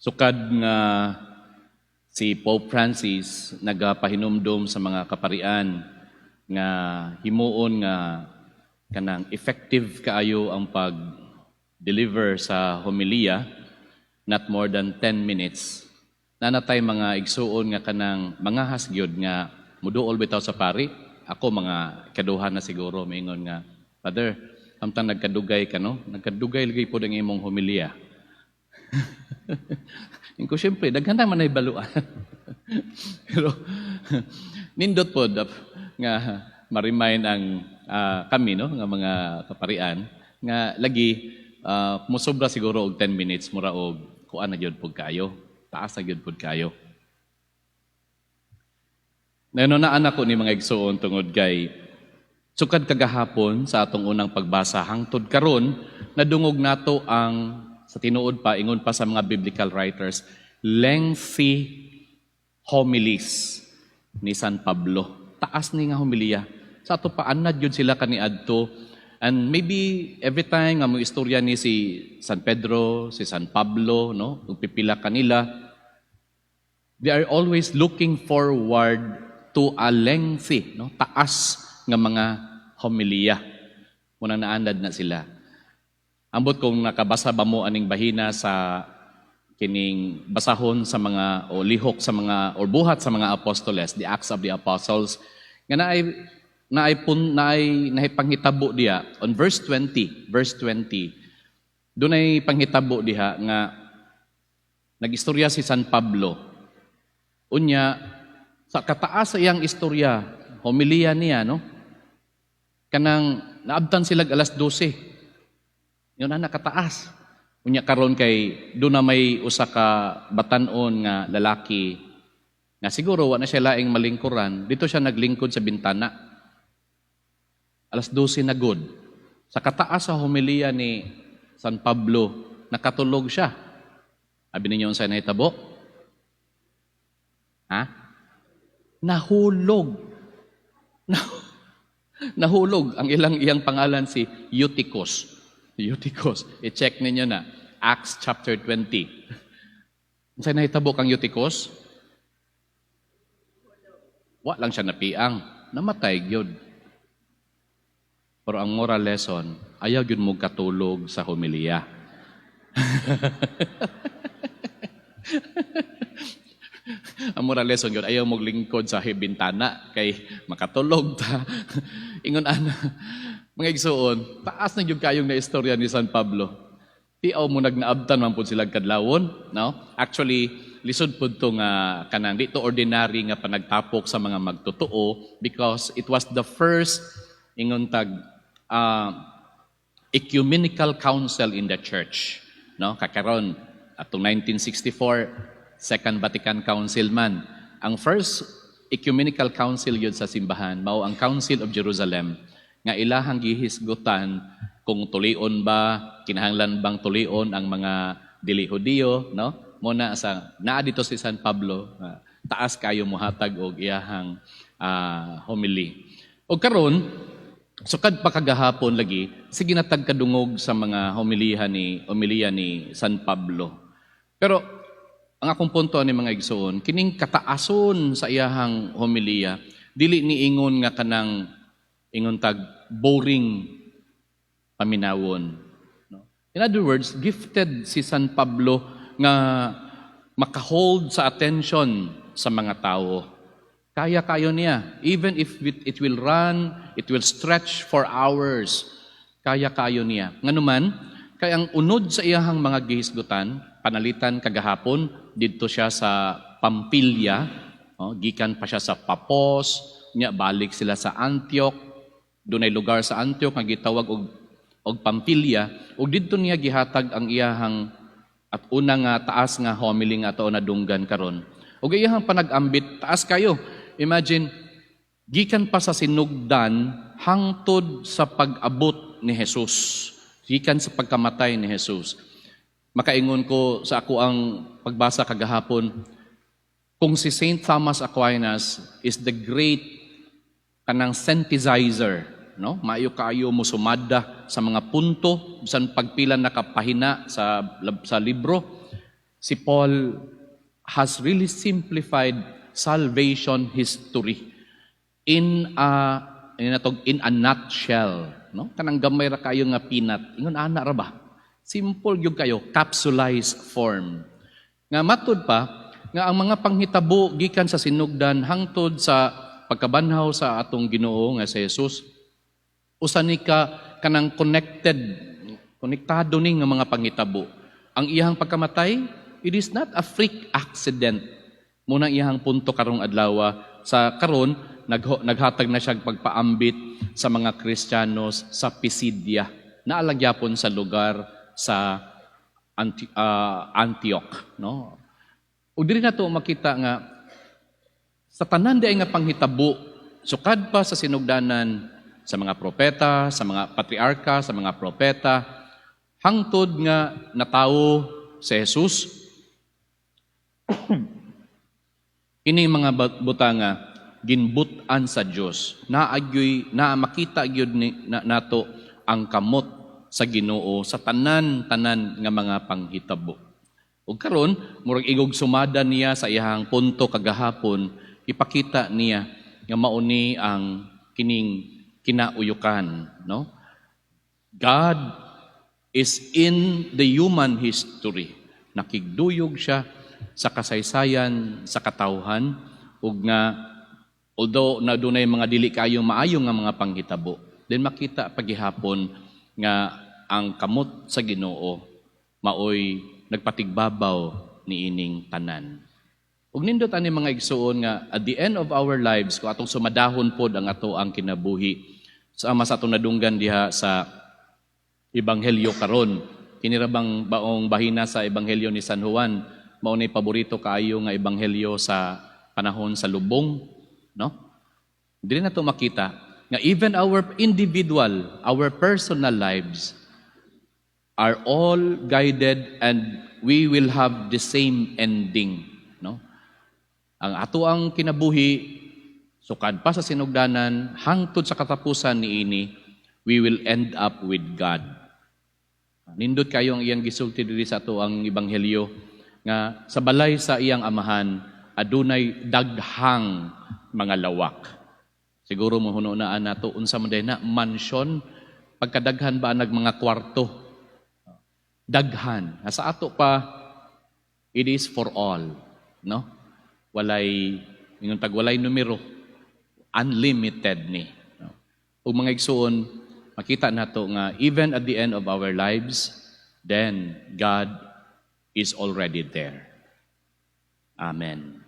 Sukad nga si Pope Francis nagapahinumdom sa mga kaparian nga himuon nga kanang effective kaayo ang pag-deliver sa homilia, not more than 10 minutes. Naa na tay mga igsuon nga kanang mga hasgyod nga muduol bitaw sa pari. Ako mga kaduha na siguro maingon nga, "Father, samtang nagkadugay ka, no? Nagkadugay lagi pod ang imong homilia." Ingon ko, syempre, daghan na man ay baluan. Pero nindot pod nga ma-remind ang kami, no, nga mga kaparian nga lagi musobra siguro og 10 minutes, mura og kuan na gyud pud kayo, taas na gyud pud kayo. Nahunahunaan nako ni, mga igsuon, tungod kay sukad kagahapon sa atong unang pagbasa hangtod karon, nadungog nato ang, sa tinuod pa, ingon pa sa mga biblical writers, lengthy homilies ni San Pablo. Taas ni nga homilia. Sa ato pa, anad yun sila kaniadto. And maybe every time nga mo istorya ni si San Pedro, si San Pablo, no, ug pipila kanila, they are always looking forward to a lengthy, no, taas nga mga homilia. Munang naanad na sila. Ambot kung nakabasa ba mo aning bahina sa kining basahon sa mga o lihok sa mga or buhat sa mga apostoles, the Acts of the Apostles, nga naay pun naay naay panghitabo diha on verse 20, verse 20. Dunay panghitabo diha nga nagistorya si San Pablo. Unya sa kataas sa iyang istorya, homilia niya, no? Kanang naabtan sila alas 12. Yun na nakataas. Unya karon kay doon na may usa ka batan-on nga lalaki nga siguro wa na siya laing malingkuran, dito siya naglingkod sa bintana. Alas 12 na gud. Sa kataas sa homilia ni San Pablo, nakatulog siya. Abi ninyo, unsay nahitabo? Ha? Nahulog. Nahulog. Ang ilang iyang pangalan si Eutychus. Eutychus. I-check ninyo na. Acts chapter 20. Unsay nahitabo kang Eutychus? Wa lang siya napiang. Namatay gyud. Pero ang moral lesson, ayaw gyud mo katulog sa homilia. Ang moral lesson gyud, ayaw mo lingkod sa bintana kay makatulog ta. Ingon ana, mga igsuon, taas na gyud kayong na istorya ni San Pablo. Tiaw mo nagnaabtan man pud sila kadlawon, no? Actually, lisod pud to nga kanang di to ordinary nga panagtapok sa mga magtotoo because it was the first, ingon tag, ecumenical council in the church, no? Kakaron atong 1964 Second Vatican Council man. Ang first ecumenical council yun sa simbahan mao ang Council of Jerusalem nga ilahang gihisgutan kung tulion ba, kinahanglan bang tulion ang mga dili Hudiyo, no? Mo na sa naa dito si San Pablo, taas kayo mohatag og iyahang homily. Og karon, sukad pa kagahapon lagi, sige na tag kadungog sa mga homiliya ni San Pablo. Pero ang akong punto ni, mga igsoon, kining kataason sa iyahang homiliya, dili ni ingon nga kanang, ingon tag, boring paminawon. No? In other words, gifted si San Pablo nga makahold sa attention sa mga tao. Kaya kayo niya. Even if it will run, it will stretch for hours. Kaya kayo niya. Nganuman, kay ang unod sa iyahang mga gihisgutan, panalitan kagahapon, didto siya sa Pampilya, oh, gikan pa siya sa Papos, nya balik sila sa Antioch, dunay lugar sa Antioch nga gitawag og Pampilya, ug didto niya gihatag ang iyahang at una nga taas nga homily nga ato nadunggan karon. Ug iyahang panag-ambit, taas kayo. Imagine, gikan pa sa sinugdan hangtod sa pag-abot ni Jesus. Gikan sa pagkamatay ni Jesus. Makaingon ko sa ako ang pagbasa kagahapon, kung si Saint Thomas Aquinas is the great kanang synthesizer, no? Maayo kaayo mo sumada sa mga punto bisan pagpila nakapahina sa libro. Si Paul has really simplified salvation history in a nutshell, no? Kanang gamay ra kayo nga peanut, ingon ana ra ba? Simple gyud kayo, capsulized form. Nga matud pa nga ang mga panghitabo gikan sa sinugdan hangtod sa pagkabanhaw sa atong Ginoo nga si Jesus, usa ni ka kanang connected, konektado ni nga mga panghitabo. Ang iyang pagkamatay, it is not a freak accident. Mao na iyang punto karong adlaw. Sa karon naghatag na siya pagpaambit sa mga Kristiyanos sa Pisidia, naa lang gyapon sa lugar sa Antioch, no? Ug diri nato makita nga sa tanan diay nga panghitabo, sukad pa sa sinugdanan, sa mga propeta, sa mga patriarka, sa mga propeta, hangtod nga natawo si Jesus, ini mga butanga ginbut-an sa Dios. Naagyoy na makita gyud ni nato ang kamot sa Ginoo sa tanan-tanan nga mga panghitabo. Ug karon, murag igog sumada niya sa iyang punto kagahapon, ipakita niya nga mao ni ang kining kinauyukan, no? God is in the human history. Nakigduyog siya sa kasaysayan sa katawhan ug nga although na dunay mga dili kayo maayo nga mga panghitabo, then makita pagihapon nga ang kamot sa Ginoo maoy nagpatigbabaw niining tanan. Ug nindot ani, mga igsuon, nga at the end of our lives, kung atong sumadahon pod ang ato ang kinabuhi sa ama sa atong nadunggan diha sa ebanghelyo karon, kini ra bang baong bahina sa Ebanghelyo ni San Juan, mao ni paborito kaayo nga ebanghelyo sa panahon sa lubong, no? Dili na to makita nga even our individual, our personal lives are all guided and we will have the same ending, no? Ang ato ang kinabuhi, sukad pa sa sinugdanan hangtod sa katapusan niini, we will end up with God. Nindot kayo ang iyang gisulti diri sa ato ang ebanghelyo nga sa balay sa iyang Amahan adunay daghang mga lawak. Siguro mo hununaan nato unsa man diay na mansion, pagkadaghan ba nag mga kwarto. Daghan. Nga sa ato pa, it is for all, no? Walay ingon tag walay numero, unlimited ni. No? Ug mga igsuon, makita nato nga even at the end of our lives, then God is already there. Amen.